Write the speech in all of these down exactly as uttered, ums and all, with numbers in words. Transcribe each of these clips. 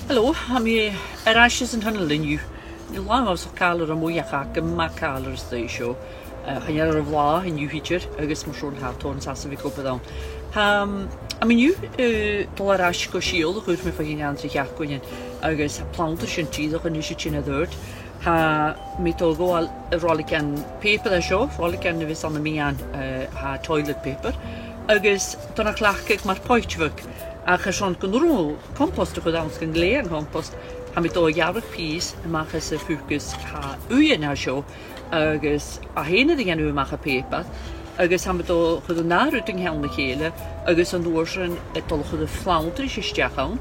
Hello, tha mi air ais às an tunnel an-diugh. Chan eil an latha uabhasach càilear a-muigh ach tha e gu math càilear às dèidh seo. Eh, chan eil e air a bhlàth an-diugh idir, agus mar sin tha tòrr an sàs a bhith ag obair ann. Tha, tha mi an-diugh, eh, a' dol air ais gu sìol a chuir mi fhìn ann tro sheachdain, agus tha planntair sin dìreach a-nis a' tighinn air adhart. Tha mi a' dol a ghabhail roiligean pàipeir an seo, roiligean a bhios ann am meadhan, eh, tha toilet paper, agus dol a chleachdadh mar poit bheag. Ach airson gun urrainn dhomh compost a chur ann 's gun glèidh an compost, tha mi a' dol a ghearradh pìos a-mach às a' phucas a tha uaine an seo, agus a tha fhèin air a dhèanamh a-mach à pàipear, agus tha mi a' dol a chur an dà rud an ceann a chèile, agus an uair sin a' dol a chur a' phlanntair a-steach ann.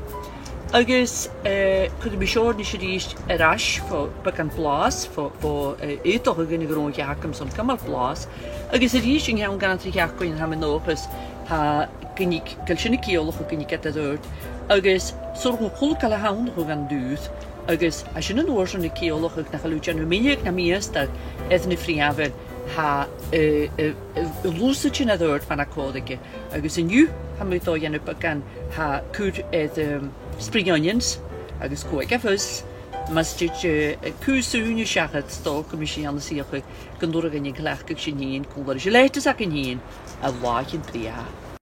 Agus, eh, cuiridh mi seo a-nis a-rithist air ais fo beagan blàths, fo, fo, eh, aodach a dh'fhaodadh a bhith agamsa ann cumail blàths. Agus a-rithist an ceann gun tro sheachdain tha mi an dòchas, tha, gun tig, gu bheil sin a' ciallachadh gun tig iad air adhart. Agus 's urrainn dhomh a h-uile càil a th' ann a chur dhan dùthaich. Agus tha sin an uair sin a' ciallachadh nach eil thu a' dèanamh mionaid no mìostair air na freumhan a tha, eh, eh, eh, luath a' tighinn air adhart mar a chòrdadh e. Agus an-diugh, tha mi a' dol a dhèanamh beagan a tha a' cur air, ehm, spring onions agus cùl-fhios. Mas tèid, eh, cù-sùine seachad, 's dòcha gum bi sinn a' smaoineachadh gun urrainn dhuinn a chleachdadh sinn fhìn còmhla ris an leiteas againn fhìn air làithean brèagha.